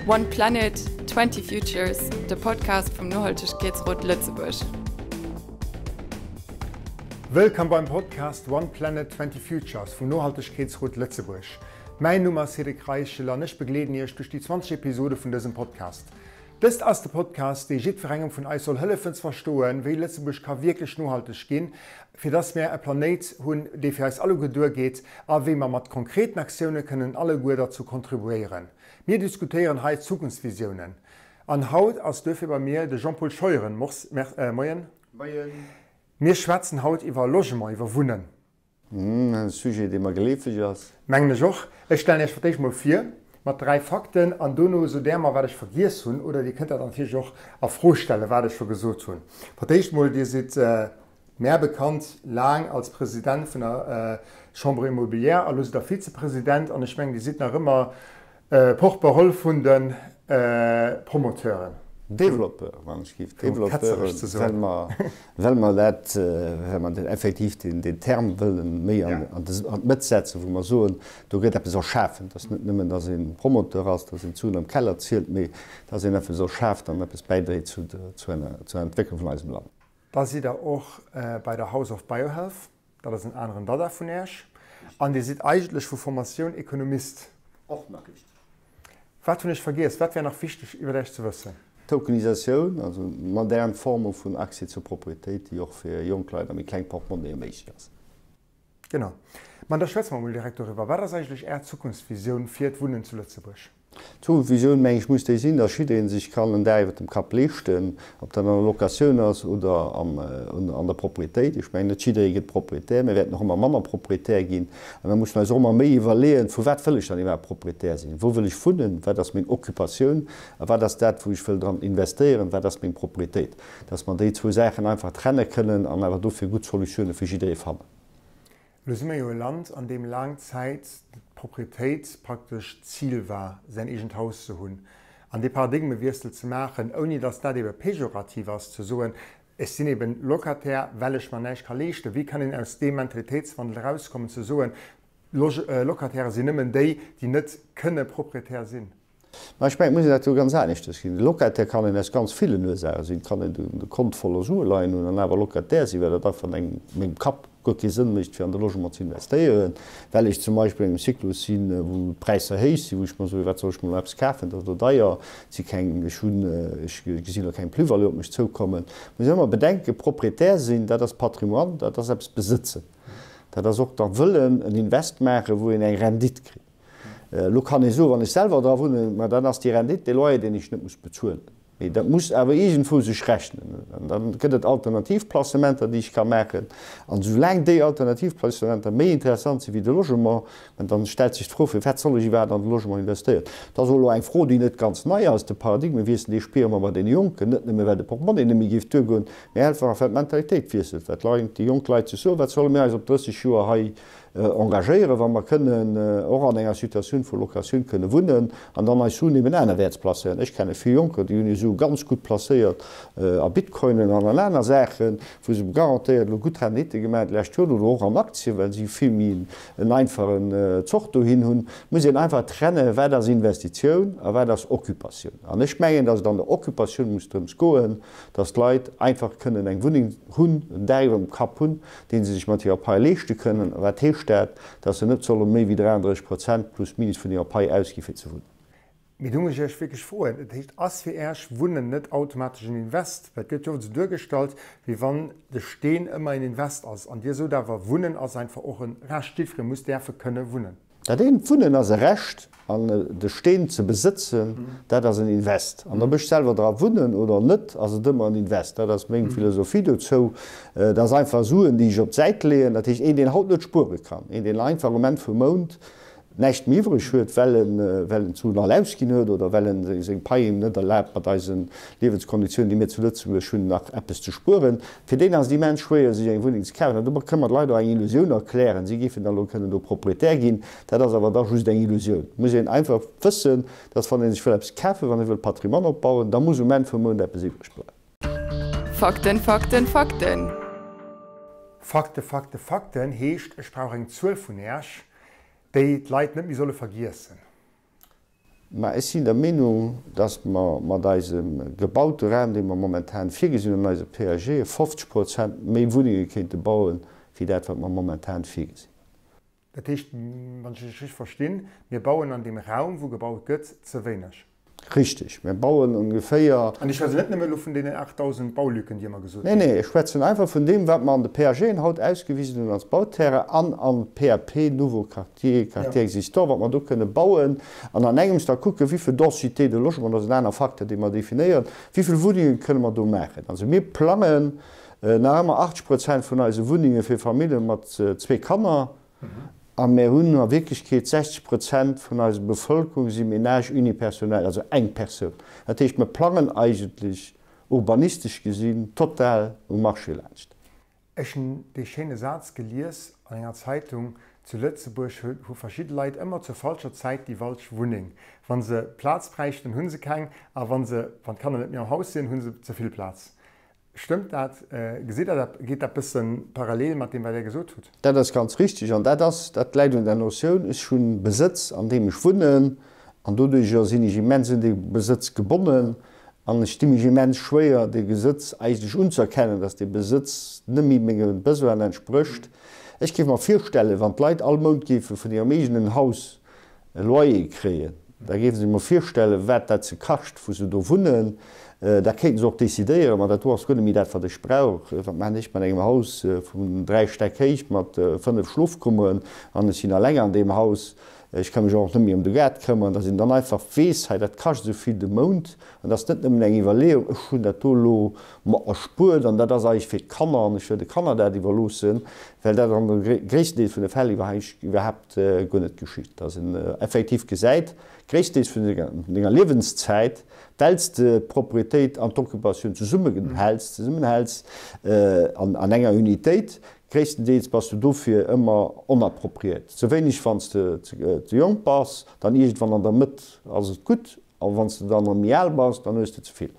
One Planet, 20 Futures, de Podcast vum Nohaltegkeetsrot Lëtzebuerg. Wëllkomm beim Podcast One Planet, 20 Futures vum Nohaltegkeetsrot Lëtzebuerg. Mäin Numm ass Cédric Reichel an ech begleeden Iech duerch déi 20 Episode vun dësem Podcast. Dëst ass de Podcast, dee jiddwerengem vun eis soll hëllefen ze verstoen, wéi Lëtzebuerg ka wierklech nohalteg ginn, fir dass mär e Planéit hunn, dee fir eis alleguer duergeet a wéi mer mat konkreten Aktioune kënnen alleguer derzou kontribuéieren. Mir diskutéieren hei Zukunftsvisiounen. An haut ass duerfir bei mir de Jean-Paul Scheuren. Moien. Moien. Mir schwätzen haut iwwer Logement, iwwer Wunnen. E Sujet, dee mer geleefeg ass. Mengen ech och. Ech stellen Iech fir d'éischt mol vir mat 3 Fakten an dono sot Där mer, wat ech vergiess hunn, oder Dir kënnt dat natierlech och a Fro stellen, wat ech scho gesot hunn. Fir d'éischt mol, Dir sidd mär bekannt laang als President vun der Chambre immobilière a lo sidd Der Vizepresident an ech mengen, Dir sidd nach ëmmer Porte-parole vun de Promoteuren. Développeur, wann ech géif Développeuren, well mer, well mer dat, well mer den effektiv deen, deen Term wëllen méi an, an d'Mëtt setzen, wou mer soen, do gëtt eppes erschafen. Et ass net nëmmen, datt ee Promoteur ass, datt een d'Suen am Keller zielt, mee datt een eppes erschaaft an eppes bäidréit zu, zu einer, zur Entwécklung vun eisem Land. Da sidd Der och bei der House of Biohealth. Dat ass en aneren Dada vun Äech. An Dir sidd eigentlech vu Formatioun Ekonomist. Och nach richteg. Wat hunn ech vergiess? Wat wär nach wichteg iwwer Äech ze wëssen? Tokenisatioun, also modern Forme vun Accès zur Proprietéit, déi och fir jonk Leit a méi kleng Portemonnaie méiglech ass. Genau. Ma da schwätze mer emol direkt doriwwer. Wat ass eigentlech Är Zukunftsvisioun fir d'Wunnen zu Lëtzebuerg? D'Visioun, meng ech, muss déi sinn, dass jidderee sech kann en Dag iwwer dem Kapp leeschten, ob dat an der Locatioun ass oder an der Propriétéit. Ech mengen, net jidderee gëtt Propriétaire. Mir wäerten och ëmmer manner Propriétaire ginn. A mir mussen eis och ëmmer méi iwwerleeën, Vu wat wëll ech dann iwwerhaapt Propriétaire sinn? Wou wëll ech wunnen? Wat ass meng Occupatioun? A wat ass dat, wou ech wëll dran investéieren? Wat ass meng Propriétéit? Dass mer déi zwou Saachen einfach trenne kënnen an awer dofir gutt Solutioune fir jidderee fannen. Elo si mir jo e Land, an deem laang Zäit d'Proprietéit praktesch d'Zil war, säin eegent Haus ze hunn. An dee Paradigmewiessel ze maachen, ouni datt dat ebe pejorativ ass, ze soen, ech sinn eben Locataire, well ech mer näischt ka leeschten. Wéi kann een aus deem Mentalitéitswandel erauskommen, ze soen, Locatairë sinn nëmmen déi, déi net kënne Proprietär sinn? Mä ech mengen, et muss een dat jo ganz aneschters gesinn. Locataire kann een aus ganz villen Ursaache sinn. Et kann een de Kont voller Sue leien hunn an awer Locataire sinn, well dat einfach an engem, mengem Kapp guer kee Sënn mécht, fir an de Logement ze investéieren, well ech zum Beispill an engem Zyklus sinn, wou d'Präisser héich sinn, wou ech mer soen, wat soll ech mer elo eppes kafen, dat ass elo deier, et si keng, ech hunn, ech gesinn elo keng Plus-value op mech zoukommen. Et muss een ëmmer bedenken, Propriétaire sinn, dat ass Patrimoine, dat ass eppes besëtzen. Dat ass och da wëllen en Invest maachen, wou een eng Rendite kritt. Elo kann ee soen, wann ech selwer dra wunnen, ma dann ass déi Rendite dee Loyer, deen ech net muss bezuelen. Mee dat muss awer iergendwou sech rechnen. An da gëtt et alternativ Placementer, déi ech ka maachen. An esoulaang déi alternativ Placementer méi interessant si wéi de Logement, mä dann stellt sech d'Fro, firwat soll ech iwwerhaapt an de Logement investéieren? Dat ass och elo eng Fro, déi net ganz nei ass. De Paradigmewiessel, dee spiere mer bei deene Jonken, net nëmme well de Portmonnie net méi géif duergoen, mee einfach well d'Mentalitéit wiesselt, well d'Leit, déi jonk Leit sech soen, wat solle mir eis op 30 Joer hei engagéieren, wa mer kënnen och an enger Situatioun vu Locatioun kënne wunnen an dann eis Suen eben anerwäerts placéieren. Ech kenne vill Jonker, déi hunn hir Sue ganz gutt placéiert a Bitcoinen an an aner Saachen, wou se garantéiert elo gutt Rendite gemaach hunn d'lescht Joer oder och an Aktien, well si vill méi en einfachen Zoch dohin hunn. Muss een einfach trennen, wat ass Investitioun a wat ass Occupatioun. An ech mengen, datt et an der Occupatioun muss drëms goen, datt d'Leit einfach kënnen eng Wunneng hunn, en Dag iwwer dem Kapp hunn, dee se sech mat hirer Pai leeschte kënnen. A wat heescht dat? Dass se net solle méi wéi 33 Prozent plus minus vun hirer Pai ausgi fir ze wunnen. Mee do muss ech Iech wierklech froen, dat heescht, ass fir Iech Wunnen net automatesch en Invest? Well et gëtt jo oft esou duergestallt, wéi wann de Steen ëmmer een Invest ass. An Dir sot awer, Wunnen ass einfach och e Recht, jiddweree muss däerfe kënne wunnen. Dat eent, Wunnen ass e Recht an de Steen ze besëtzen, dat ass en Invest. An ob ech selwer dra wunnen oder net, ass et ëmmer en Invest. Dat ass meng Philosophie dozou. Dat ass einfach Suen, déi ech op d'Säit leeën. Dat heescht, een, deen haut net spuere kann, een, deen einfach um Enn vum Mount näischt méi iwwreg huet, well en, well en d'Suen all ausginn huet oder well en seng Pai him net erlaabt, mat eise Liewenskonditiounen, déi mir zu Lëtzebuerg hunn, nach eppes ze spueren. Fir deen ass et immens schwéier, sech eng Wunneng ze kafen. An domat kënne mer d'Leit och eng Illusioun erklären, si géifen da lo kënnen do Proprietär ginn. Dat ass awer da just eng Illusioun. Et muss een einfach wëssen, dass wann ee sech wëll eppes kafen, wann ee wëll Patrimoine opbauen, da muss um Enn vum Mount eppes iwwreg bleiwen. Fakten, Fakten, Fakten! Fakte, Fakte, Fakten heescht, ech brauch eng Zuel vun Äerch, déi d'Leit net méi solle vergiessen. Mä ech sinn der Meenung, dass mer mat eisem gebaute Raum, dee mer momentan virgesinn hunn an eise PAG, 50 Prozent méi Wunnenge kéinte bauen, wéi dat, wat mer momentan virgesinn hunn. Dat heescht, wann ech lech richteg verstinn, mir bauen an deem Raum, wou gebaut gëtt, ze wéineg? Richtig. Mir bauen ongeféier. An ech schwätzen net nëmme elo vun deenen 8.000 Baulücken, déi ëmmer gesot ginn. Nee, nee, ech schwätzen einfach vun deem, wat mer an de PAGen haut ausgewisen hunn als Bauterrain an am PAP, Nouveau quartier, quartier existant, wat mer do kënne bauen. An an engems da kucken, wéi vill Densité de logement, dat ass en aner Facteur, dee mer definéieren, wéi vill Wunnenge kënne mer do maachen. Also mir plangen nach ëmmer 80 Prozent vun eise Wunnenge fir Famillje mat zwee Kanner. A mir hunn a Wierklechkeet 60 Prozent vun eiser Bevëlkerung si Ménages unipersonnels, also eng Persoun. Dat heescht, mir plangen eigentlech urbanistesch gesinn total um Marché laanscht. Ech hunn dee schéine Saz gelies an enger Zeitung, Zu Lëtzebuerg hu verschidde Leit ëmmer zur falscher Zäit déi falsch Wunneng. Wa se Plaz bräichten, hu se keng, a wa se, wann d'Kanner net méi am Haus sinn, hu se ze vill Plaz. Stëmmt dat? Gesitt Der dat? Geet dat bësse parallel mat deem, wat Der gesot hutt? Dat ass ganz richtig. An dat ass, dat läit un der Notioun, ech hunn Besëtz, an deem ech wunnen, an doduerjer sinn ech immens un dee Besëtz gebonnen an ech di mech immens schwéier, dee Gesëtz eigentlech unzëerkennen, dass dee Besëtz net méi menge Besoinen entsprécht. Ech géif mer virstellen, wann d'Leit all Mount géife vun hirem eegenen Haus e Loyer kréien, da géife se mer virstellen, wat dat se kascht, wou se do wunnen. Da kéinten se och decidéieren, ma dat do ass guer net méi dat, wat ech brauch. Wat maachen ech mat engem Haus vun 3 Stäck héich mat 5 Schlofkummeren an ech sinn alleng an deem Haus. Ech ka mech och net méi ëm de Gaart këmmeren. Dass een dann einfach weess, hei dat kascht esou vill de Mount an dat ass net nëmmen eng Iwwerleeung, ech hunn dat do elo mer erspuert an dat ass eigentlech fir d'Kanner an ech wëll de Kanner dat iwwerloossen, well dat an de gréissten Deel vun de Fäll iwwerhaapt guer net geschitt, dass en effektiv gesäit, gréisstendeels vun denger Liewenszäit, well s de d'Proprietéit an d'Occupatioun zesummenhäls, zesummenhäls an enger Unitéit, gréisstendeels bass du dofir ëmmer onappropriéiert. Ze wéineg wann s de ze jonk bass, dann iergendwann an der Mëtt ass et gutt, a wann s de dann méi al bass, dann hues de ze vill.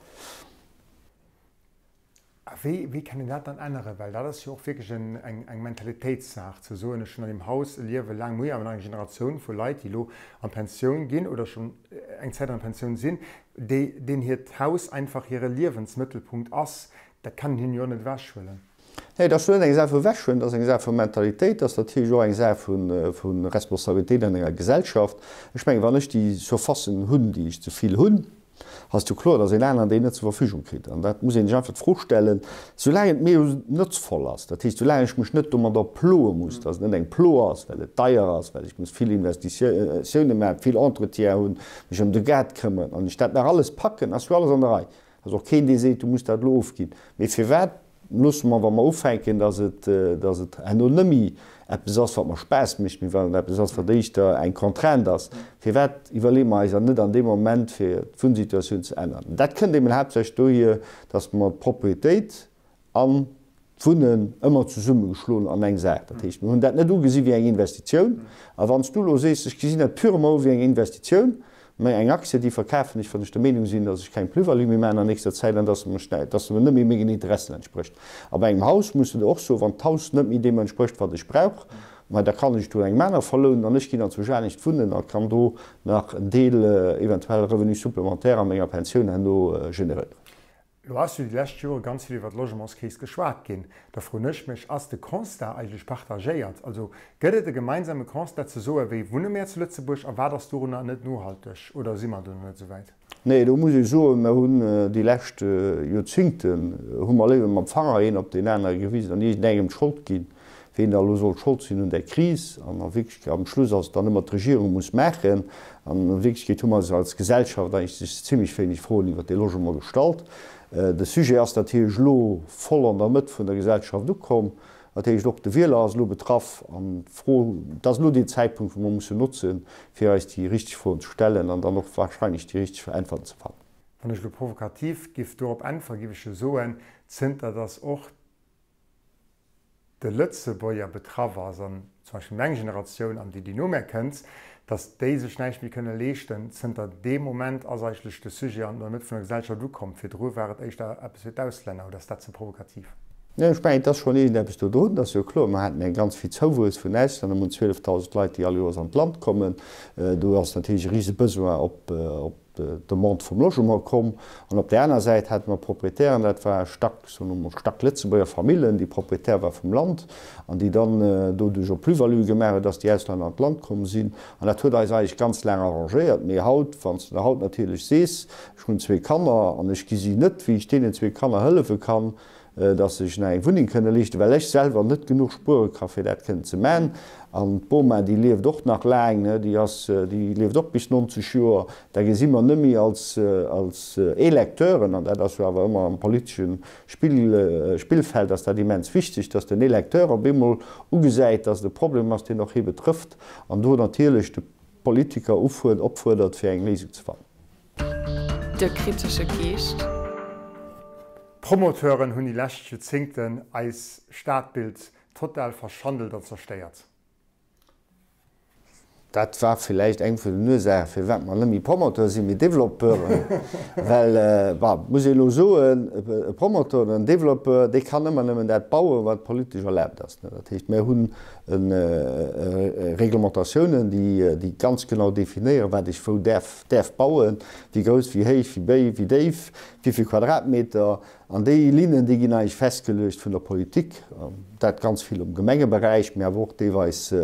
A wéi, wéi kann een dat dann änneren? Well dat ass jo och wierklech en, eng, eng Mentalitéitssaach, ze soen, ech hunn an deem Haus e Liewe laang, mir hu jo awer nach eng Generatioun vu Leit, déi elo an d'Pensioun ginn oder schonn eng Zäit an der Pensioun sinn, déi, deenen hiert Haus einfach hire Liewensmëttelpunkt ass. Dat kann een hinnen jo och net ewechhuelen. Nee, dat ass jo net eng Saach vu ewechhuelen, dat ass eng Saach vu Mentalitéit, dat ass natierlech och eng Saach vu, vu Responsabilitéit an enger Gesellschaft. Ech mengen, wann ech déi Surfacen hunn, déi ech ze vill hunn, Ass jo kloer, dass een aneren déi net zur Verfügung kritt. An dat muss een sech einfach d'Fro stellen, soulaang et mir notzvoll ass, dat heescht, soulaang ech mech net domadder ploe muss, dass et net eng Plo ass, well et deier ass, well ech muss vill Investitiounen maachen, vill Entretien hunn, mech ëm de Gaart këmmeren an ech dat nach alles packen, ass jo alles an der Rei. Ass och keen, dee seet, du muss dat elo ofginn. Mee firwat Loosse mer, wa mer ufänken, dass et, dass et herno net méi eppes ass, wat mer Spaass mécht, mee wat eppes ass, wat éischter eng Contrainte ass, firwat iwwerleeë mer eis dann net an deem Moment, fir d'Wunnsituatioun ze änneren? Dat kënnt eben haaptsächlech dohier, dass mer d'Proprietéit an d'Wunnen ëmmer zesummegeschloen an eng Saach. Dat heescht, mir hunn dat net ugesi wéi eng Investitioun. A wann s du elo sees, ech gesinn dat purement u wéi eng Investitioun, Mä eng Aktie, déi verkafen ech, wann ech der Meenung sinn, datt ech keng Plus-value méi maachen an nächster Zäit an datt se mech, datt se net méi mengen Interessen entsprécht. A bei engem Haus muss de der och soen, wann d'Haus net méi deem entsprécht, wat ech brauch, mä da kann ech et un engem anere verlounen an ech ginn anzwousch anescht wunnen a kann do nach en Deel eventuell Revenu supplémentaire a menger Pensioun herno generéieren. Lo ass jo déi lescht Jore ganz vill iwwer d'Logementskris geschwat ginn. Da froen ech mech, Ass de Constat eigentlech partagéiert? Also gëtt et e gemeinsame Constat ze soen, wéi wunne mär zu Lëtzebuerg a wat ass dorunner net nohalteg? Oder si mer do nach net esou wäit? Nee, do muss ee soen, mer hunn déi lescht Joerzingten hu mer léiwer mam Fanger een op deen anere gewisen an iergendengem d'Schold ginn, ween da elo soll Schold sinn un där Kris. An a Wierklechkeet, am Schluss ass et dann ëmmer d'Regierung muss maachen. An a Wierklechkeet hu mer eis als Gesellschaft eigentlech zimlech wéineg Froen iwwert dee Logement gestallt. De Sujet ass natierlech elo voll an der Mëtt vun der Gesellschaft ukomm. Dat heescht, och de Wieler ass elo betraff. An d'Fro, et ass elo deen Zäitpunkt, wou mer mussen notzen, fir eis déi richteg Froen ze stellen an dann och wahrscheinlech déi richteg Äntwerten ze fannen. Wann ech elo provokativ giff dorop äntweren, giff ech jo soen, zënter datt och de Lëtzebuerger betraff ass, an zum Beispill meng Generatioun an déi, déi no mär kënnt, datt déi sech näischt méi kënne leeschten. Zënter deem Moment ass eigentlech de Sujet an der Mëtt vun der Gesellschaft ukomm. Virdru war et éischter eppes fir d'Auslänner. Oder ass dat ze provokativ? Jo, ech mengen, et ass schonn iergendeppes do drun. Et ass jo kloer, mer haten eng ganz vill Zouwuess vun Auslänner. Mer hunn 12.000 Leit, déi all Joers an d'Land kommen. Do ass natierlech e rise Besoin op d'Demande vum Logement komm. An op där aner Säit hate mer Proprietären, dat war stack, soen ech mol, stack Lëtzebuerger Famillen, déi Proprietär war vum Land an déi dann doduerch och Plus-value gemaach huet, dass déi Auslänner an d'Land komm sinn. An dat huet eis eigentlech ganz laang arrangéiert. Mee haut, wann s de der haut natierlech sees, ech hunn zwee Kanner an ech gesi net, wéi ech deenen zwee Kanner hëllefe kann, dass se sech nach eng Wunneng kënne leeschten, well ech selwer net genuch spuere ka fir dat kënnen ze man. An d'Boma, déi lieft och nach laang, déi ass, déi lieft och bis 90 Joer. Da gesi mer net méi als, als Electeuren, an dat ass jo awer ëmmer am politesche Spill, Spillfeld ass dat immens wichteg, dass den Electeur op eemol ugesäit, dass et e Problem ass, deen och hie betrëfft, an do natierlech de Politiker ufuert, opfuerdert, fir eng Léisung ze fannen. De kritesche Geescht. D'Promoteuren hunn déi lescht Joerzéngten eis Stadbild total verschandelt an zerstéiert. Dat war villäicht eng vun den Ursaachen, firwat mer net méi Promoteur sinn, mee Développeuren. Well, bon, muss ee elo soen, e Promoteur oder en Développeur, dee kann ëmmer nëmmen dat bauen, wat politesch erlaabt ass. Dat heescht, mir hunn Reglementatiounen, déi ganz genau definéieren, wat ech wou däerf däerf bauen, wéi grouss, wéi héich, wéi béi, wéi déif, wéi vill Quadratmeter. An déi Linnen, déi ginn eigentlech festgeluecht vun der Politik, dat ganz vill um Gemengeberäich, mä awer och deelweis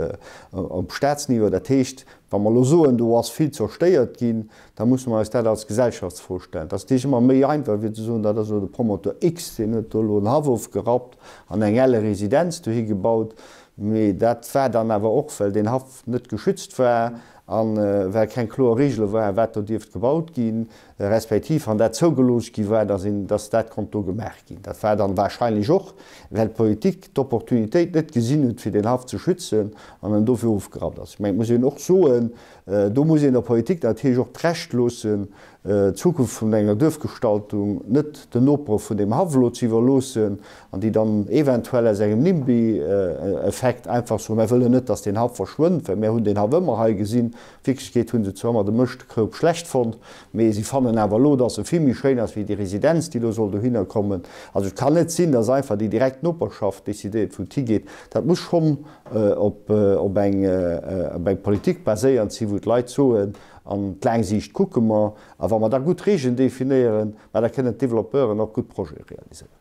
um Staatsniveau. Dat heescht, wa mer elo soen, do ass vill zerstéiert ginn, da musse mer eis dat als Gesellschaftsfro stellen. Dat ass natierlech ëmmer méi einfach, wéi ze soen, dat ass elo de Promoteur X, deen huet do elo en Haff ofgerappt an eng elle Residenz dohi gebaut. Mee dat war dann awer och, well deen Haff net geschützt war a well keng kloer Regele waren, wat do dierft gebaut ginn, respektiv wann dat zougelooss gi war, dass een, dass dat konnt do gemaach ginn. Dat war dann wahrscheinlech och, well d'Politik d'Opportunitéit net gesinn huet, fir deen Haff ze schützen an en dofir ofgerappt ass. Ech mengen, et muss een och soen, do muss een der Politik natierlech och d'Recht loossen, d'Zukunft vun enger Duerfgestaltung net den Nopere vun deem Haff elo ze iwwerloossen an déi dann eventuell aus engem Nimby-Effekt einfach soen, Mär wëllen net, dass deen Haff verschwënnt, well mär hunn deen Haff ëmmer hei gesinn. A Wierklechkeet hu se zwar ëmmer de Mëschtkoup schlecht fonnt, mee si fannen awer elo, dass e vill méi schéin ass wéi déi Residenz, déi elo soll dohinner kommen. Also et kann net sinn, dass einfach déi direkt Noperschaft decidéiert, wou et higeet. Dat muss schonn op eng Politik baséierend sinn, wou d'Leit soen, An d'laang Siicht kucke mer, a wa mer da gutt Regeln definéieren, ma da kënnen d'Developpeuren och gutt Projete realiséieren.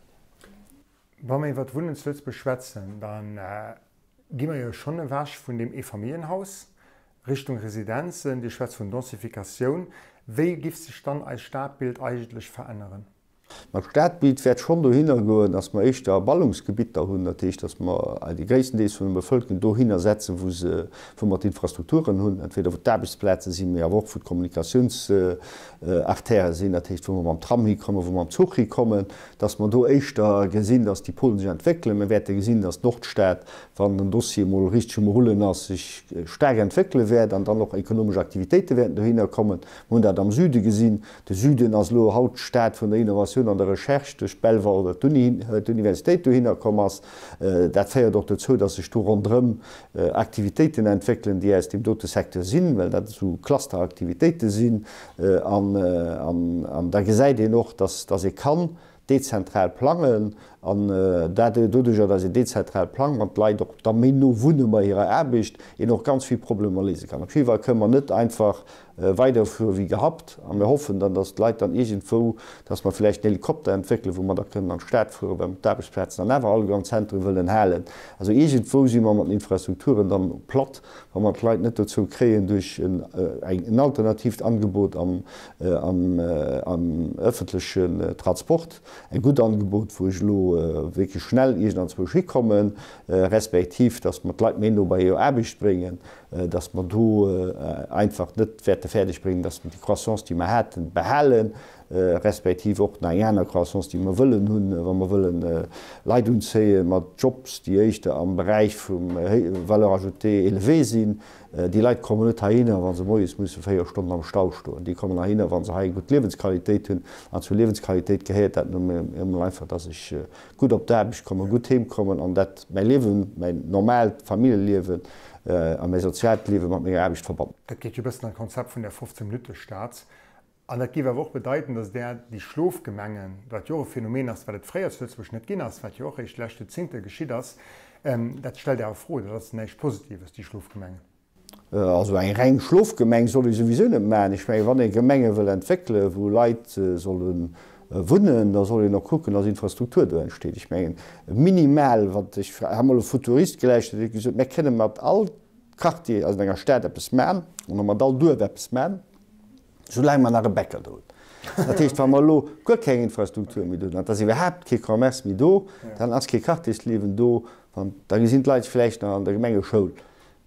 Wa mer iwwer d'Wunnen zu Lëtzebuerg schwätzen, da gi mer jo schonn ewech vun deem Eefamilljenhaus Richtung Residenzen. Dir schwätzt vun Densifikatioun. Wéi giff sech dann eist Stadbild eigentlech veränneren? Mä d'Stadbild wäert schonn dohinner goen, dass mer éischter Ballungsgebitter hunn, dat heescht, dass mer déi gréissten Deels vun der Bevëlkerung dohinner setzen, wou se, wou mer d'Infrastrukturen hunn, entweder wou d'Aarbechtsplaze sinn, mee awer och wou d'Kommunikatiounsartèrë sinn, dat heescht, wou mer mam Tram hikommen, wou mer mam Zuch hikommen, dass mer do éischter gesinn, dass déi Polen sech entwéckelen. Mir wäerte gesinn, dass d'Nordstad, wann den Dossier emol richteg um Rullen ass, sech staark entwéckele wäert an dann och ekonomesch Aktivitéite wäerten dohinner kommen. Mer hunn dat am Süde gesinn. De Süden ass elo haut d'Stad vun der Innovatioun an der Recherche, duerch Belval, datt d'Universitéit dohinner komm ass. Dat féiert och dozou, datt sech do ronderëm Aktivitéiten entwéckelen, déi aus deem dote Secteur sinn, well dat esou Clusteraktivitéite sinn. An da gesäit een och, datt ee kann dezentral plangen an dat doduerjer, datt een dezentral plangt an d'Leit och da méi no wunne bei hirer Aarbecht, een och ganz vill Problemer léise kann. Op jidde Fall kënne mer net einfach weiderfuere wéi gehabt a mir hoffen dann, datt d'Leit dann iergendwou, datt mer vläicht en Helikopter entwéckelen, wou mer da kënnen an d'Stad fueren, well mer d'Aarbechtsplazen dann awer alleguer am Zentrum wëllen halen. Also iergendwou si mer mat den Infrastrukturen dann platt, wa mer d'Leit net dozou kréien, duerch en alternatiivt Angebot am ëffentlechen Transport, e gutt Angebot, wou ech elo wierklech schnell iergendanzwousch hikommen, respektiv datt mer d'Leit méi no bei hir Aarbecht bréngen, datt mer do einfach net wäerte fäerdeg bréngen, datt mer déi Croissance, déi mer haten, behalen, respektiv och nach eng aner Croissance, déi mer wëllen hunn, wa mer wëllen Leit unzéie mat Jobs, déi éischter am Beräich vum Valeur ajoutée élevée sinn. Déi Leit kommen net heihinner, wa se moies musse 4 Stonnen am Stau stoen. Déi kommen heihinner, wa se hei eng gutt Liewensqualitéit hunn. An zur Liewensqualitéit gehéiert dat nun emol einfach, dass ech gutt op d'Aarbecht kommen, gutt heem kommen an dat mäi Liewen, mäin normaalt Familljeliewen a mäi soziaalt Liewe mat menger Aarbecht verbannen. Dat geet jo e bëssen an d'Konzept vun der 15 Minutte Stad. An dat géif awer och bedeiten, datt där déi Schlofgemengen, wat jo och e Phänomen ass, wat et fréier zu Lëtzebuerg net ginn ass, wat jo och eréischt déi lescht Joerzéngte geschitt ass, dat stellt Der a Fro. Dat ass näischt Positives, déi Schlofgemengen. Also eng reng Schlofgemeng soll ee souwisou net maachen. Ech mengen, wann ee Gemenge wëll entwéckelen, wou Leit solle wunnen, da soll een och kucken, dass Infrastruktur do entsteet. Ech mengen, minimal, wat, ech hat mol e Futurist geläuschtert, deen huet gesot, Mir kënne mat all Quartier an enger Stad eppes maachen oder mat all Duerf eppes maachen, soulaang mer nach e Bäcker do hunn. Dat heescht, wa mer elo guer keng Infrastruktur méi do hunn, an et ass iwwerhaapt kee Commerce méi do, dann ass kee Quartiersliewen do, da gesinn d'Leit sech vläicht nach an der Gemengeschoul.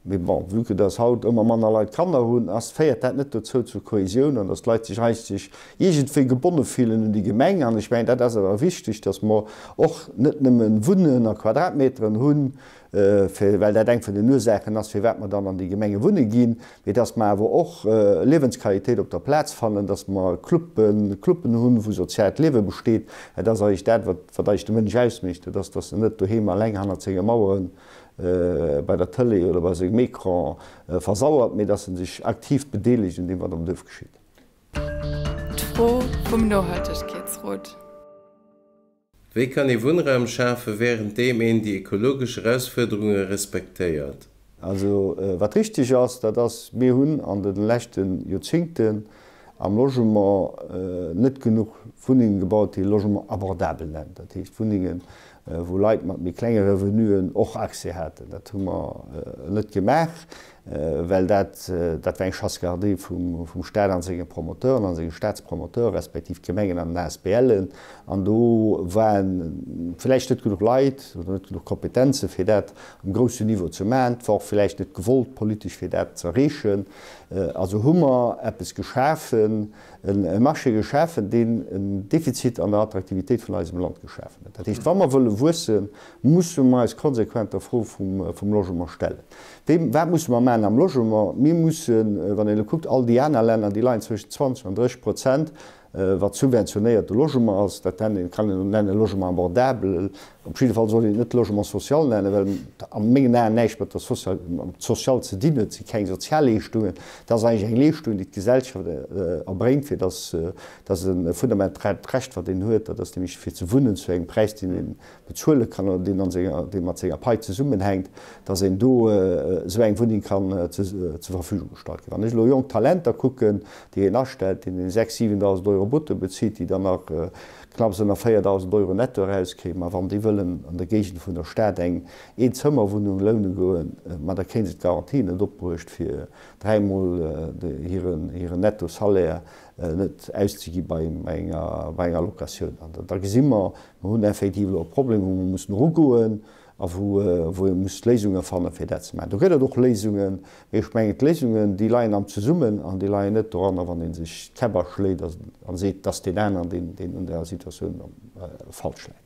Mee bon, vue que dass haut ëmmer manner Leit Kanner hunn, ass, féiert dat net dozou zur Kohesioun an dass d'Leit sech eigentlech iergendwéi gebonne fillen un déi Gemeng. An ech mengen, dat ass awer wichteg, dass mer och net nëmme Wunnen a Quadratmeteren hunn, fir, well dat eng vun den Ursaachen ass, firwat mer dann an déi Gemenge wunne ginn, mee dass mer awer och Liewensqualitéit op der Plaz fannen, dass mer Cluben, Cluben hunn, wou soziaalt Liewe besteet. Dat ass eigentlech dat, wat, wat eigentlech de Mënsch ausmécht, dat ass, dass en net doheem alleng hannert senge Maueren bei der Tëlee oder bei sengem Ecran versauert, mee dass en sech aktiv bedeelegt un deem, wat am Duerf geschitt. D'Fro vum Nohaltegkeetsrot. Wéi kann ee Wunnraum schafe wärend deem een déi ekologesch Erausfuerderunge respektéiert? Also wat richteg ass, dat ass, mir hunn an de leschte Joerzéngten am Logement net genuch Wunnenge gebaut, déi ee Logement abordable nennt, dat heescht Wunnengen, wou Leit mat méi klenge Revenuen och Accès haten. Dat hu mer net gemaach, well dat, dat war eng Chasse gardée vum Stat an senge Promoteuren, an senge Statspromoteuren, respektiv d'Gemengen an den ASBLen. An do ware vläicht net genuch Leit oder net genuch Kompetenze fir dat um groussen Niveau ze maachen. Et war och vläicht net gewollt politesch fir dat ze erreechen. Also hu mer eppes geschafen, e Marché geschafen, deen en Defizit an der Attraktivitéit vun eisem Land geschafen huet. Dat heescht, wa mer wëlle wuessen, musse mer eis konsequent der Fro vum Logement stellen. Wéi, wat musse mer maachen am Logement? Mir mussen, wann een elo kuckt, all déi aner Länner, déi leien zwëschen 20 an 30 Prozent, wat subventionéierte Logement ass, dat nennt een, kann een nennen Logement abordable, op jidde Fall soll een et net Logement social nennen, well et a mengen Aen näischt mat der Social, mat social ze dinn huet, et si keng Sozialleeschtungen, et ass eigentlech eng Leeschtung, déi d'Gesellschaft erbréngt, fir dass, dass e fundamentaalt Recht, wat een huet, dat ass nämlech fir ze wunnen zu engem Präis, deen een bezuele kann oder deen an senger, dee mat senger Pai zesummenhänkt, dass een do esou eng Wunneng kann zur Verfügung gestallt ginn. Wann ech elo jonk Talenter kucken, déi een astellt, deen een 6, 7.000 Euro brutto bezitt, déi dann nach knapps ënner 4.000 Euro netto erauskréien, ma wann déi wëllen an der Géigend vun der Stad eng Eenzëmmerwunnung loune goen, ma da kréie se d'Garantie net opbruecht, fir dräimol hiren Netto-Salaire net auszegi bei enger Locatioun. An da gesi mer, mer hunn effektiv elo e Problem, wou mer mussen erugoen a wou ee muss Léisunge fannen, fir dat ze maachen. Do gëtt et och Léisungen, mee ech mengen, d'Léisungen, déi leien am Zesummen an déi leien net doranner, wann ee sech d'Käpp aschléit a seet, dass deen aneren, deen un der Situatioun falsch läit.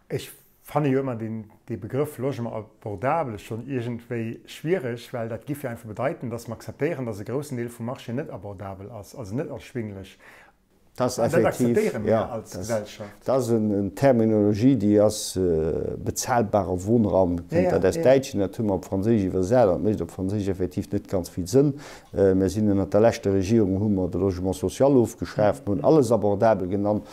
Ech fanne jo ëmmer deen, dee Begrëff Logement abordable schonn iergendwéi schwiereg, well dat giff jo einfach bedeiten, dass mer akzeptéieren, dass e groussen Deel vum Marché net abordabel ass, also net erschwinglech. Dat ass effektiv, jo, dat ass en Terminologie, déi ass bezahlbarer Wohnraum, kënnt dat aus Däitschen, dat hu mer op Franséisch iwwersat an et mécht op Franséisch effektiv net ganz vill Sënn. Mir sinn ënnert der leschter Regierung hu mer de Logement social ofgeschaaft, mer hunn alles abordabel genannt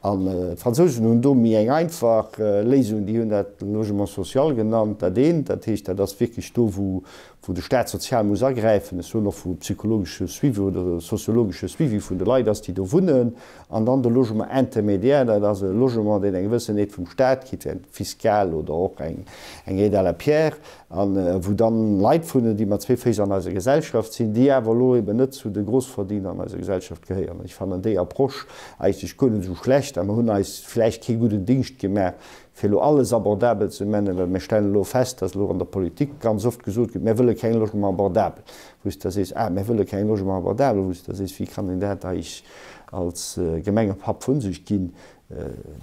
an d'Fransousen hunn do méi eng einfach Léisung, déi hunn dat Logement social genannt, dat eent, dat heescht, dat ass wierklech do wou wou de Staat sozial muss agräifen, ech soen och wou psychologesche Suivi oder soziologesche Suivi vun de Leit ass, déi do wunnen, an dann de Logement intermédiaire, dat ass e Logement, deen eng gewëssen Aide vum Staat kritt, eng fiskal oder och eng Aide à la pierre, a wou dann Leit wunnen, déi mat zwee Féiss an eiser Gesellschaft sinn, déi awer elo eben net zu de Grossverdiener an eiser Gesellschaft gehéieren. Ech fannen déi Approche eigentlech guer net esou schlecht a mer hunn eis vläicht kee gudden Dingscht gemaach, fir elo alles abordabel ze nennen, well mir stellen elo fest, dass elo an der Politik ganz oft gesot gëtt, mir wëlle keng Logement abordable, wou s de da sees, ah, mir wëlle keng Logement abordable, wou s de da sees, wéi kann een dat eigentlech als Gemengepapp vu sech ginn?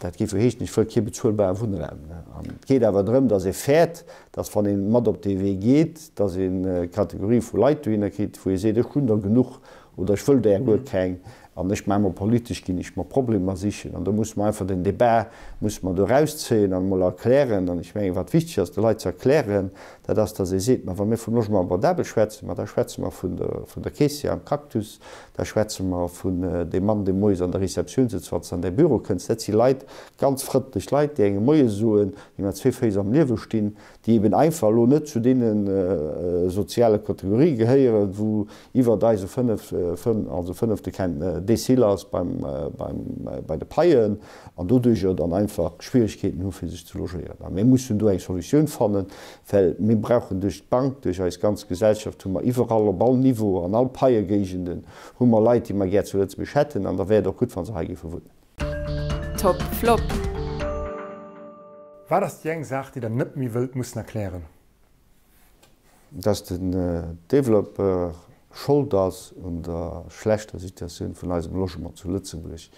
Dat géif jo heeschen, ech wëll kee bezuelbare Wunnraum. An et geet awer drëm, dass ee fäert, dass wann ee mat op dee Wee geet, dass ee Kategorie vu Leit dohinner kritt, wou ee seet, ech hunn der genuch oder ech wëll der guer keng. An ech maache mer politesch, ginn ech mer Problemer sichen. An do musse mer einfach den Débat musse mer do erauszéien an emol erklären. An ech mengen, wat wichteg ass de Leit ze erklären, dat ass, datt ee seet, ma wa mir vum Logement abordabel schwätzen, ma da schwätze mer vun der, vun der Caissière am Cactus, da schwätze mer vun deem Mann, dee moies an der Receptioun sëtzt, wann s de an däi Büro kënns. Dat si Leit, ganz frëndlech Leit, déi engem Moie soen, déi mat zwee Féiss am Liewe stinn, déi eben einfach elo net zu deene soziale Kategorië gehéieren, wou iwwert eise fënnef, also fënnefte kein Décile ass beim, beim, bei de Paien an doduerjer dann einfach Schwierigkeeten hu fir sech ze logéieren. A mir mussen do eng Solutioun fannen, well mir brauchen duerch d'Bank, duerch eis ganz Gesellschaft hu mer iwwerall op all Niveau, an all Paiegéigenden hu mer Leit, déi mer gär zu Lëtzebuerg hätten an da wär et och gutt, wa se hei géife wunnen. Top Flop. Wat ass déi eng Saach, déi der net méi wëllt mussen erklären? Dass den Developpeur Schold ass un der schlechter Situatioun vun eisem Logement zu Lëtzebuerg,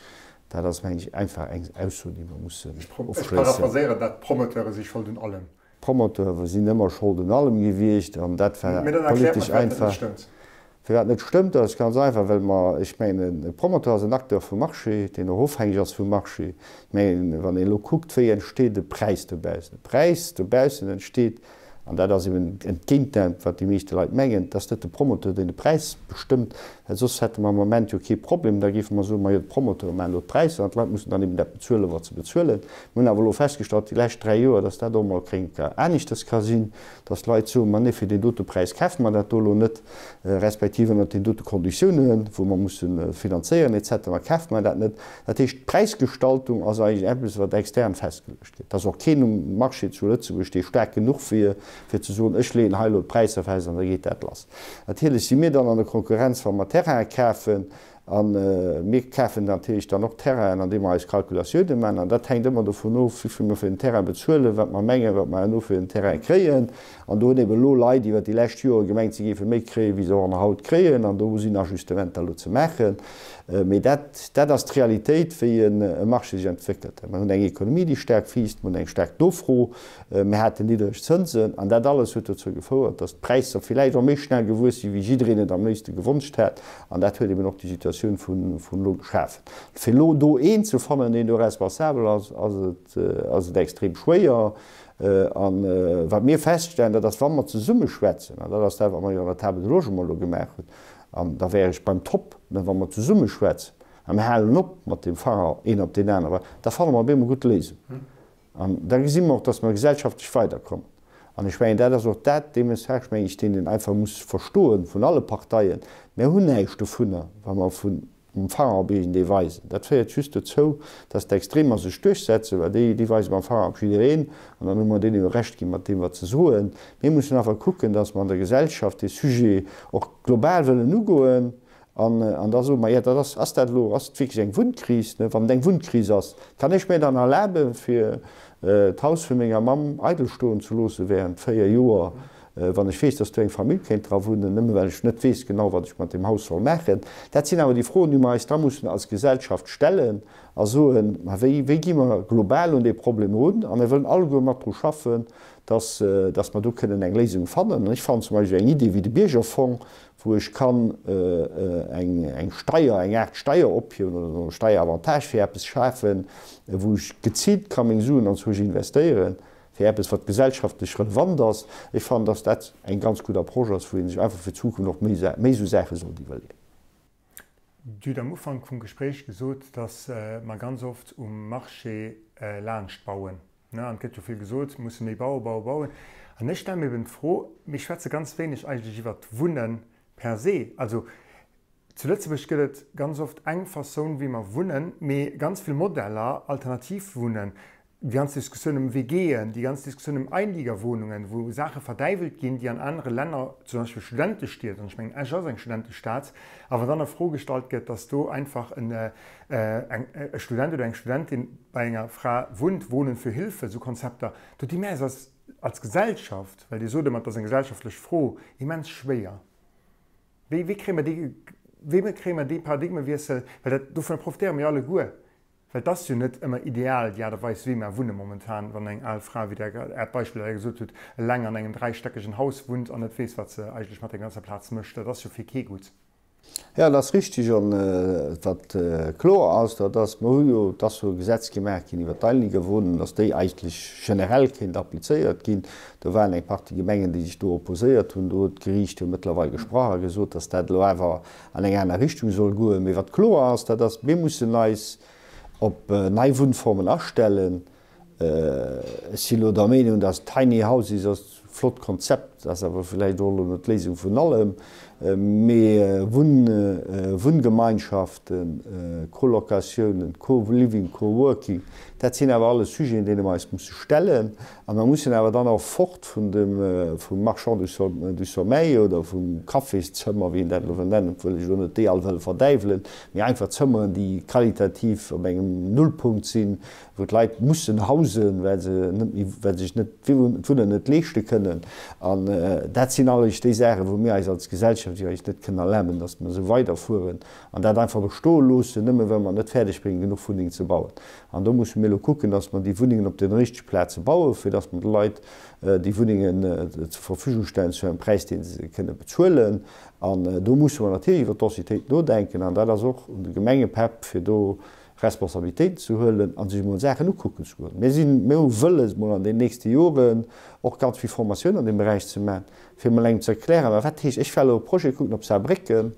dat ass, mengen ech, einfach eng Ausso, déi mer mussen ofschléissen. Ech paraphrasieren dat, D'Promoteure si Schold un allem. D'Promoteure sinn ëmmer Schold un allem gewiescht an dat war politesch einfach. Firwat net stëmmt, dat ass ganz einfach, well mer, ech mengen, e Promoteur ass en Acteur vum Marché, deen och ofhängeg ass vum Marché. Ech mengen, wann een elo kuckt, wéi entsteet e Präis dobaussen? E Präis dobaussen entsteet, an dat ass eben entgéint dem, wat déi meeschte Leit mengen, et ass net de Promoteur, deen de Präis bestëmmt, well soss hätte mer am Moment jo kee Problem, da géife mer soen, majo, d'Promoteure maachen elo d'Präisser an d'Leit mussen dann eben dat bezuelen, wat se bezuelen. Mir hunn awer elo festgestallt déi lescht 3 Joer, dass dat och emol kéint aneschters ka sinn, dass d'Leit soen, ma nee, fir deen dote Präis kafe mer dat do elo net, respektiv ënnert den dote Konditiounen, wou mer musse finanzéieren et cetera, kafe mer dat net. Dat heescht, d'Präisgestaltung ass eigentlech eppes, wat extern festgeluecht gëtt. Et ass och keen um Marché zu Lëtzebuerg, dee staark genuch wier, fir ze soen, ech leeën hei elo d'Präisser fest an da geet dat lass. Natierlech si mir dann an der Konkurrenz, wa mer Terraine kafen, A mir kafen natierlech dann och Terrainen, an deem mer eis Kalkulatioune maachen. An dat hänkt ëmmer dovun of, wéi vill mer fir den Terrain bezuelen, wat mer mengen, wat mer herno fir den Terrain kréien. An do hunn eben elo Leit iwwert déi lescht Jore gemengt, si géife méi kréien, wéi se och haut kréien. An do sinn Ajustementer elo ze maachen. Mee dat, dat ass d'Realitéit, wéi e Marché sech entwéckelt. Mer hunn eng Ekonomie, déi staark wiisst, mer hunn eng staark Nofro, Mir haten niddreg Zënsen an dat alles huet dozou gefouert, datt d'Präisser villäicht och méi schnell gewuess sinn, wéi jiddereen et am léifste gewonscht hätt. An dat huet eben och déi Situatioun vun elo geschafen. Fir elo do een ze fannen, deen do responsabel ass, ass et, ass et extrem schwéier. A wat mir feststellen, dat ass, wa mer zesumme schwätzen, an dat ass dat, wat mer jo an der Table de logement elo gemaach hunn, an da wär ech beim Top, mä wa mer zesumme schwätzen a mir halen op mat dem Fanger een op deen anere, da fanne mer op eemol gutt Léisungen. An da gesi mer och, dass mer gesellschaftlech weiderkommen. An ech mengen, dat ass och dat, dee Message, meng ech, deen een einfach muss verstoen vun alle Parteien, Mir hunn näischt dovunner, wa mer vun mam Fanger op iergendee weisen. Dat féiert just dozou, dass d'Extremer sech duerchsetzen, well déi, déi weise mam Fanger op jiddereen an dann hu mer deene jo Recht gi mat deem, wat se soen. Mir mussen einfach kucken, dass mer an der Gesellschaft dee Sujet och global wëllen ugoen An da soe mer, jo, dat ass, ass dat elo, ass et wierklech eng Wunnkris? Ne, wann et eng Wunnkris ass, kann ech mir dann erlaben, fir d'Haus vu menger Mamm eidel stoen ze loosse während 4 Joer, wann ech weess, dass do eng Famill kéint dra wunnen, nëmme well ech net weess genau, wat ech mat deem Haus soll maachen? Dat sinn awer déi Froen, déi mer eis da mussen als Gesellschaft stellen a soen, ma wéi, wéi gi mer global un dee Problem erun? A mir wëllen alleguer mat dru schaffen, dass, dass mer do kënnen eng Léisung fannen. An ech fannen zum Beispill eng Idee wéi de Biergerfong, wou ech kann eng Steier, eng Aart Steier ophiewen oder e Steieravantage fir eppes schafen, wou ech geziilt ka meng Suen anzwousch investéieren, fir eppes, wat gesellschaftlech relevant ass. Ech fannen, dass dat eng ganz gutt Approche ass, wou ee sech einfach fir d'Zukunft och méi esou Saache sollt iwwerleeën. Dir hutt am Ufank vum Gespréich gesot, dass mer ganz oft um Marché laanscht bauen. An et gëtt jo vill gesot, mir musse méi bauen, bauen, bauen. An ech stelle mir eben d'Fro, mir schwätze ganz wéineg eigentlech iwwert d'Wunne per se. Also zu Lëtzebuerg gëtt et ganz oft eng Façon, wéi mer wunnen, mee ganz vill Modeller, alternativ Wunnen, déi ganz Diskussioun ëm WGen, déi ganz Diskussioun ëm Einliegerwohnungen, wou Saache verdäiwelt ginn, déi an anere Länner, zum Beispill Studentestied, an ech mengen Esch ass eng Studentestad, a wann dann a Fro gestallt gëtt, dass do einfach en e Student oder eng Studentin bei enger Fra wunnt, Wohnen für Hilfe, esou Konzepter, do di mir eis als als Gesellschaft, well Dir sot ëmmer, et ass eng gesellschaftlech Fro, immens schwéier. Wéi wéi kréie mer dee wéi kréie mer dee Paradigmewiessel, well dat dovunner profitéiere mir jo alleguer, well et ass jo net ëmmer ideal déi Aart a Weis wéi mer wunne momentan, wann eng al Fra, wéi Der Äert Beispill hei gesot hutt, eleng an engem dräistäckegen Haus wunnt an net weess wat se eigentlech mat der ganzer Plaz mécht, dat ass jo fir kee gutt. Jo, dat ass richtig. An wat kloer ass, dat ass, mer hu jo, et ass jo e Gesetz gemaach ginn iwwert d'Einliegerwohnen, dass déi eigentlech generell kéint applizéiert ginn. Do waren eng Partie Gemengen, déi sech do opposéiert hunn. Do huet d'Geriicht jo mëttlerweil gesprach a gesot, dass dat elo awer an eng aner Richtung soll goen. Mee wat kloer ass, dat ass, mir mussen eis op nei Wunnformen astellen. Ech si lo der Meenung, dass Tiny Houses ass e flott Konzept, ass awer vläicht och elo net d'Léisung vun allem, mee Wunngemeinschaften, Colocatiounen, Co-Living, Co-Working, dat sinn awer alles Sujeten, deene mer eis musse stellen. A mer mussen awer dann och fort vun dem, vum Marchand du sommeil oder vum Cafészëmmer, wéi een dat elo wëll nennen, obwuel ech elo net déi all wëll verdäiwelen, mee einfach Zëmmeren, déi qualitativ op engem Nullpunkt sinn, wou d'Leit mussen hausen, well se net méi, well se sech net d'Wunnen net leeschte kënnen. An dat sinn alleréischt déi Saachen, wou mir eis als Gesellschaft jo eis net kënnen erlaben, datt mer esou weiderfueren an dat einfach bestoe loossen, nëmme well mer et net fäerdeg bréngen, genuch Wunnengen ze bauen. An do musse mir elo kucken, datt mer déi Wunnengen op den richtege Plaze bauen, fir datt mer de Leit déi Wunnengen zur Verfügung stellen zu engem Präis, dee se kënne bezuelen. An do musse mer natierlech iwwer d'Densitéit nodenken. An dat ass och un de Gemengepäpp, fir do Responsabilitéiten ze huelen a sech emol Saachen ukucken ze goen. Mir sinn, mir hu wëlles emol an den nächste Joren och ganz vill Formatioun an deem Beräich ze maachen, fir emol engem ze erklären, mä wat heescht, ech war elo e Projet kucken op Saarbrécken,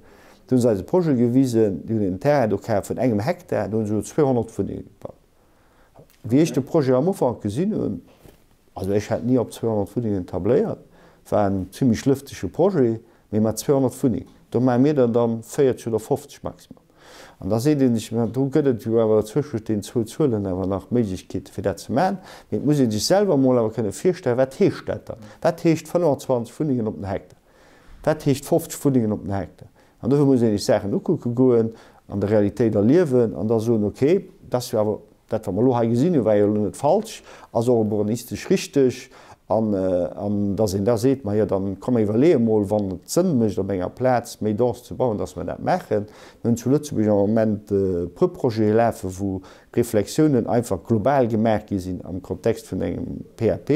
do hu se eis e Projet gewisen, déi hunn en Terrain do kaf vun engem Hektar, do hu se elo 200 Wunnenge gebaut. Wéi ech de Projet am Ufank gesinn hunn, also ech hätt ni op 200 Wunnengen tabléiert, war en zimlech lëftege Projet, mee mat 200 Wunnengen, do maache mir der dann 40 oder 50 maximum. An da seet ee sech, ma do gëtt et jo awer zwëschent deenen zwou Zuelen awer nach Méiglechkeete fir dat ze maachen. Mee et muss ee sech selwer emol awer kënne virstellen, wat heescht dat dann? Wat heescht 25 Wunnengen op den Hektar? Wat heescht 50 Wunnengen op den Hektar? An dofir muss ee sech Saachen ukucke goen, an der Realitéit erliewen an da soen, okay, dat ass jo awer Dat, wat mer elo hei gesinn hunn, war jo elo net falsch, ass och urbanistesch richteg. An, an dass een da seet, Majo, dann komm mer iwwerleeë mol, wann et Sënn mécht, op enger Plaz méi dense ze bauen, dass mer dat maachen. Mir hunn zu Lëtzebuerg am Moment e puer Projete lafen, wou Reflexiounen einfach global gemaach gi sinn am Kontext vun engem PAP,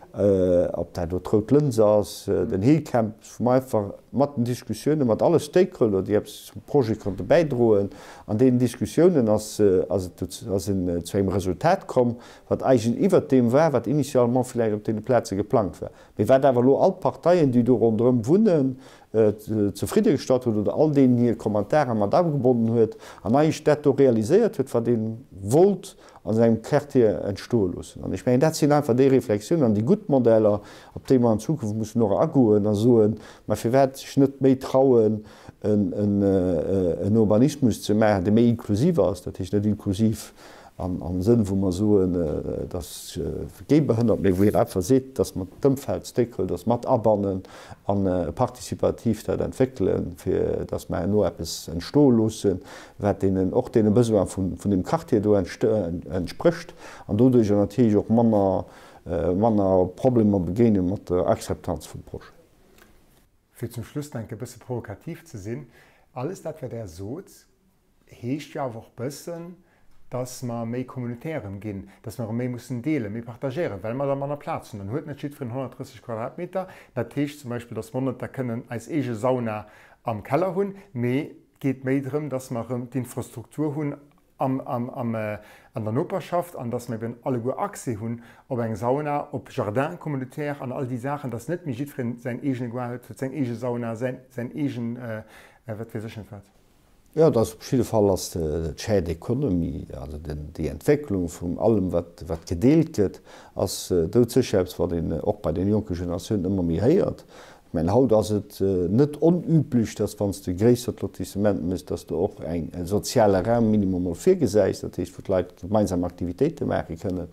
ob dat elo d'Rout Lëns ass, den Hillcamp, wou mer einfach mat den Diskussiounen mat alle Stakeholder, déi eppes zum Projet konnte bäidroen, an deenen Diskussiounen ass ass et ass een zu engem Resultat komm, wat eigentlech iwwert deem war, wat initialement vläicht op deene Plaze geplangt war, mee wat awer elo all d'Parteien, déi do ronderëm wunnen, zefridde gestallt huet oder all deenen hir Kommentare mat agebonnen huet an eigentlech dat do realiséiert huet, wat ee wollt an engem Quartier entstoe loossen. An ech mengen, dat sinn einfach déi Reflexiounen an déi gutt Modeller, op déi mer an Zukunft mussen och agoen a soen, mä firwat sech net méi trauen, en Urbanismus ze maachen, dee méi inklusiv ass, dat heescht net inklusiv am Sënn, wou mer soen, dass gehbehënnert, mä wou een einfach seet, dass mer d'Ëmfeld, d'Stakeholders mat abannen a participativ dat entwéckelen, fir dass mer herno eppes entstoe loossen, wat deenen, och deene Besoin vun deem Quartier do entsprécht an doduerjer natierlech och manner, manner Problemer begéine mat der Akzeptanz vum Projet. Fir zum Schluss nach enke bësse provokativ ze sinn, Alles dat, wat Der sot, heescht jo awer och bëssen, dass mer méi communautaire erëm ginn, dass mer erëm méi mussen deelen, méi partagéieren, well mer da manner Plaz hunn. Dann huet net jiddwereen 130 Quadratmeter. Dat heescht zum Beispill, dass mer net da kënnen eis eege Sauna am Keller hunn, mee Et geet méi drëm, dass mer erëm d'Infrastruktur hunn am, am, am, an der Noperschaft an dass mer eben alleguer Accès hunn op eng Sauna, op Jardin communautaire an all déi Saachen, dass net méi jiddwereen säin eegene Goart huet, seng eege Sauna, säin, säin eegen wat weess ech net wat. Jo, et ass op jidde Fall ass d'Shared Economy, also den, déi Entwécklung vun allem wat, wat gedeelt gëtt, ass doudsécher eppes, wat een och bei den jonke Generatiounen ëmmer méi héiert. Ech mengen, haut ass et net onüblech, dass, wann s de e gréissert Lotissement méchs, dass de och eng e soziale Raum minimum mol virgesäis, dat heescht, wou d'Leit gemeinsam Aktivitéite maache kënnen,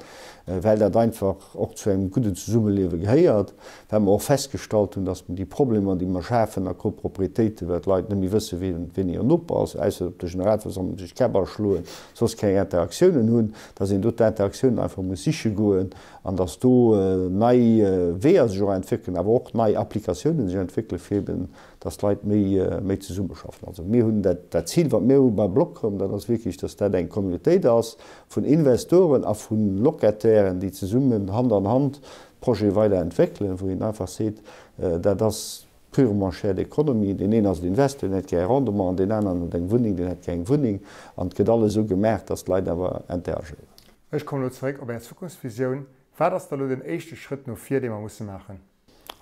well dat einfach och zu engem gudden Zesummeliewe gehéiert. Well mer och festgestallt hunn, dass mer déi Problemer, déi mer schafen a Koproprietéiten, well d'Leit net méi wëssen, wien wien hiren Noper ass, ausser op der Generalversammlung sech d'Käpp aschloen, soss keng Interaktiounen hunn, dass een do d'Interaktiounen einfach muss siche goen an dass do nei Weeër sech och entwéckelen, awer och nei Applikatiounen sech entwéckelen, fir eben, dass d'Leit méi, méi zesummeschaffen. Also mir hunn dat, dat Zil, wat mir hu bei Blockcom, dat ass wierklech, dass dat eng Communautéit ass vun Investoren a vu Locatairen, déi zesummen Hand an Hand d'Projete weider entwéckelen, wou een einfach seet, dat ass. purement shared economy. Deen een ass en Investor, deen hätt gär e Rendement, an deen aneren huet eng Wunneng, deen hätt gär eng Wunneng. An et gëtt alles esou gemaach, dass d'Leit awer interagéieren. Ech kommen elo zeréck op Är Zukunftsvisioun. Wat ass da elo den éischte Schrëtt no vir, dee mer musse maachen?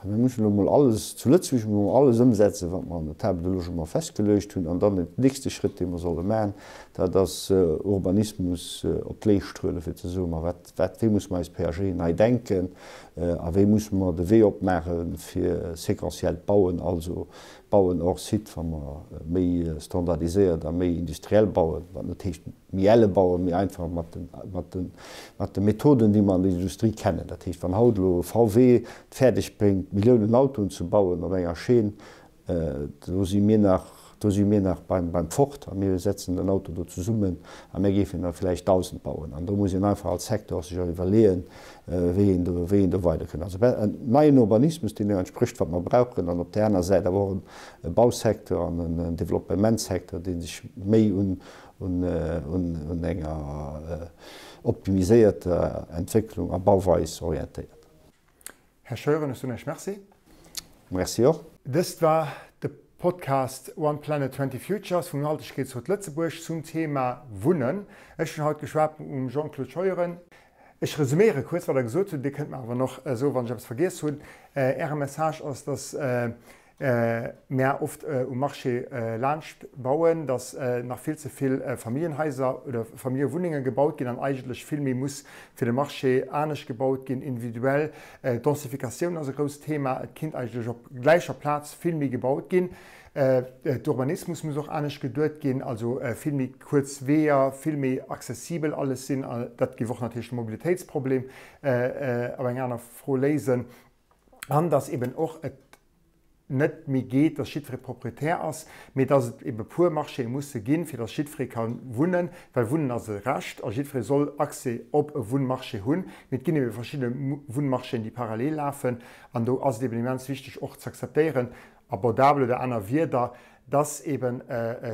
Mir mussen elo mol alles, zu Lëtzebuerg musse mer alles ëmsetzen, wat mer an der Table de logement festgeluecht hunn. An dann den nächste Schrëtt, dee mer solle maachen, dat ass Urbanismus op d'Leescht huelen, fir ze soen, ma wat, wat, wéi musse mer eis PAG nei denken a wéi musse mer de Wee opmaache fir séquentiellt Bauen, also Bauen hors site, wa mer méi standardiséiert a méi industriell bauen, wat net heescht, méi elle bauen, méi einfach mat de, mat de, mat de Methoden, déi mer an der Industrie kennen. Dat heescht, wann haut elo VW et fäerdeg bréngt, Milliounen Autoen ze bauen op enger Chaîne, do si mir nach, do si mir nach beim, beim Ford a mir setzen den Auto do zesummen a mir géifen der vläicht 1.000 bauen. An do muss een einfach als Secteur sech och iwwerleeën, wéi een do, wéi een do weiderkënnt. Also en neien Urbanismus, deen deem entsprécht, wat mer brauchen, an op där aner Säit awer och e Bausecteur an en Developpementssecteur, dee sech méi un, un enger optimiséierter Entwécklung a Bauweis orientéiert. Här Scheuren, ech soen Iech Merci. Merci och. Dëst war de Podcast One Planet 20 Futures vum Nohaltegkeetsrot Lëtzebuerg zum Thema Wunnen. Ech hunn haut geschwat mam Jean-Claude Scheuren. Ech resuméiere kuerz, wat Der gesot hutt. Dir kënnt mer awer nach soen, wann ech eppes vergiess hunn. Äre Message ass, dass mär oft um Marché laanscht bauen, dass nach vill ze vill Familljenhaiser oder Familljewunnenge gebaut ginn an eigentlech vill méi muss fir de Marché anescht gebaut ginn, individuell. D'Densifikatioun ass e grousst Thema. Et kinnt eigentlech op gläicher Plaz vill méi gebaut ginn. D'Urbanismus muss och anescht geduet ginn, also vill méi kuerz Weeër, vill méi accessibel alles sinn. Dat géif och natierlech de Mobilitéitsproblem op eng aner Fro léisen. An dass eben och et net méi geet, dass jiddweree Proprietär ass, mee dass et ebe puer Marchéë musse ginn, fir dass jiddweree ka wunnen, well Wunnen ass e Recht a jiddweree soll Accès op e Wunnmarché hunn. Mee et ginn ebe verschidde Wunnmarchéen, déi parallel lafen an do ass et eben immens wichteg och ze akzeptéieren, abordabel oder aner Wierder, dass eben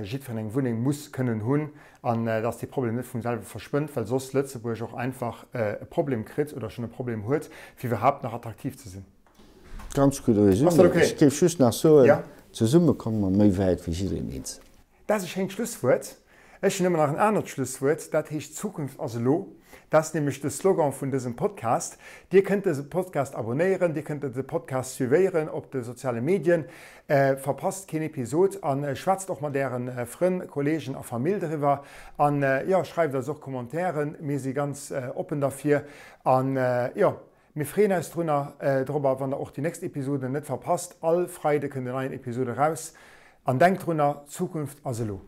jiddwereen eng Wunneng muss kënnen hunn an dass dee Problem net vum selwe verschwënnt, well soss Lëtzebuerg och einfach e Problem kritt oder schonn e Problem huet, fir iwwerhaapt nach attraktiv ze sinn. Ganz gudde Résumé. Ech géif just nach soen, zesumme komme mer méi wäit wéi jiddereen eenzel. Dat ass e schéint Schlusswuert. Ech hunn ëmmer nach en anert Schlusswuert, dat heescht Zukunft ass elo. Dat ass nämlech de Slogan vun dësem Podcast. Dir kënnt dëse Podcast abonéieren, Dir kënnt dëse Podcast suivéieren op de soziale Medien. Verpasst keen Episod a schwätzt och mat Äre Frënn, Kolleegen a Famill driwwer. An jo, schreift eis och Commentairen, mir si ganz oppen derfir. An jo, mir freeën eis drunner drobber, wann der och déi nächst Episoden net verpasst. All Freide kënnt en neien Episod eraus. An denkt drunner, Zukunft ass elo!